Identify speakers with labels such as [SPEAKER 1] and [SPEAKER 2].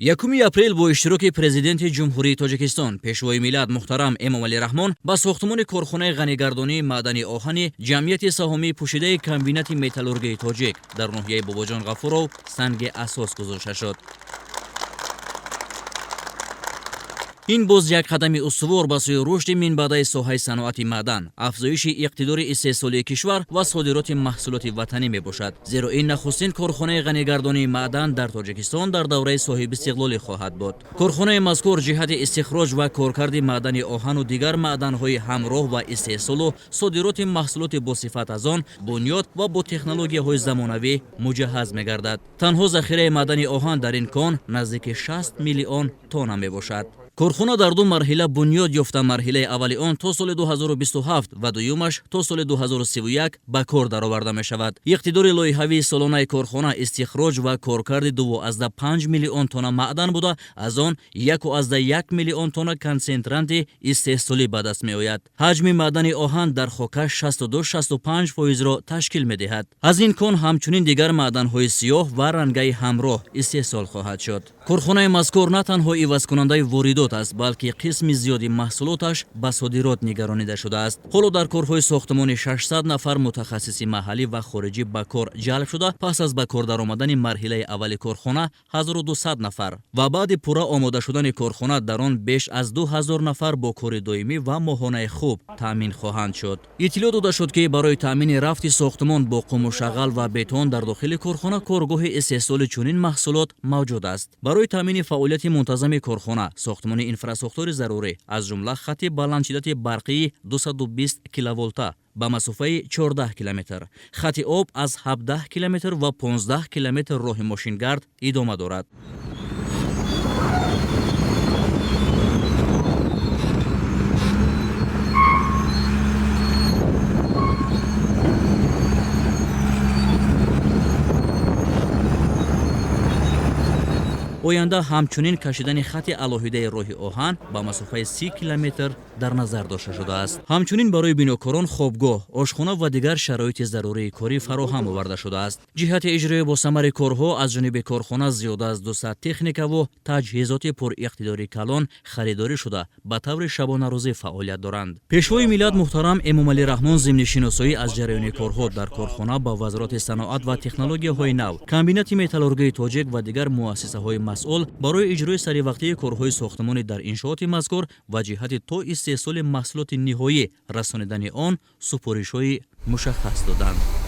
[SPEAKER 1] 1 апрел бо иштироки Президенти Ҷумҳурии Тоҷикистон, Пешвои миллат муҳтарам Эмомалӣ Раҳмон ба сохтмони корхонаи ғанигардонии маъдани оҳани Ҷамъияти саҳомии пӯшидаи Комбинати металлургияи тоҷик дар ноҳияи Бобоҷон Ғафуров санги асос гузошта шуд. Ин боз як қадами устувор ба сӯи рушди минбаъдаи соҳаи саноати маъдан, афзоиши иқтидори истеҳсолии кишвар ва содироти маҳсулоти ватанӣ мебошад, зеро ин нахустин корхонаи ғанигардонии маъдан дар Тоҷикистон дар давраи соҳибистиқлолӣ хоҳад буд. Корхонаи мазкур ҷиҳати истихроҷ ва коркарди маъдани оҳану дигар маъданҳои ҳамроҳ ва истеҳсолу содироти маҳсулоти босифат аз он бунёд ва бо технологияҳои замонавӣ муҷаҳҳаз мегардад. Танҳо захираи маъдани оҳан дар ин кон наздики 60 миллион тонна мебошад. Корхона дар ду марҳила бунёд ёфта, марҳилаи аввали он то соли 2027 ва дуюмаш то соли 2031 ба кор дароварда мешавад. Иқтидори лоиҳавии солонаи корхона истихроҷ ва коркарди 2,5 миллион тонна маъдан буда, аз он 1,1 миллион тонна консентранти истеҳсолӣ ба даст меояд. Ҳаҷми маъдани оҳан дар хокаш 62-65 фоизро ташкил медиҳад. Аз ин кон ҳамчунин дигар маъданҳои сиёҳ ва рангаи ҳамроҳ истеҳсол хоҳад шуд. Корхонаи мазкур на танҳо ивазкунандаи воридот аст, балки қисми зиёди маҳсулоташ ба содирот нигаронида шудааст. Ҳоло дар корҳои сохтмонӣ 600 нафар мутахассиси маҳаллӣ ва хориҷӣ ба кор ҷалб шуда, пас аз ба кор даромадани марҳилаи аввали корхона 1200 нафар ва баъди пурра омода шудани корхона дар он беш аз 2000 нафар бо кори доимӣ ва моҳонаи хуб таъмин хоҳанд шуд. Иттилоъ дода шуд, ки барои таъмини рафти сохтмон бо қуму шағал ва бетон дар дохили корхона коргоҳи истеҳсоли чунин маҳсулот мавҷуд аст. Барои таъмини фаъолияти мунтазами корхона сохтмони инфрасохтори зарурӣ, аз ҷумла хати баландшиддати барқии 220 киловолта ба масофаи 14 километр, хати об аз 17 километр ва 15 километр роҳи мошингард идома дорад. Оянда ҳамчунин кашидани хати алоҳидаи роҳи оҳан ба масофаи 30 километр дар назар дошта шудааст. Ҳамчунин барои бинокорон хобгоҳ, ошхона ва дигар шароити зарурии корӣ фароҳам оварда шудааст. Ҷиҳати иҷрои босамари корҳо аз ҷониби корхона зиёда аз 200 техникаву таҷҳизоти пуриқтидори калон харидорӣ шуда, ба таври шабонарӯзӣ фаъолият доранд. Пешвои миллат муҳтарам Эмомалӣ Раҳмон зимни шиносоӣ аз ҷараёни корҳо дар корхона ба Вазорати саноат ва технологияҳои нав, Комбинати металлургияи тоҷик ва дигар муассисаҳои масъул барои иҷрои саривақтии корҳои сохтмонӣ дар иншооти мазкур ва ҷиҳати то истеҳсоли маҳсулоти ниҳоӣ расонидани он супоришҳои мушаххас доданд.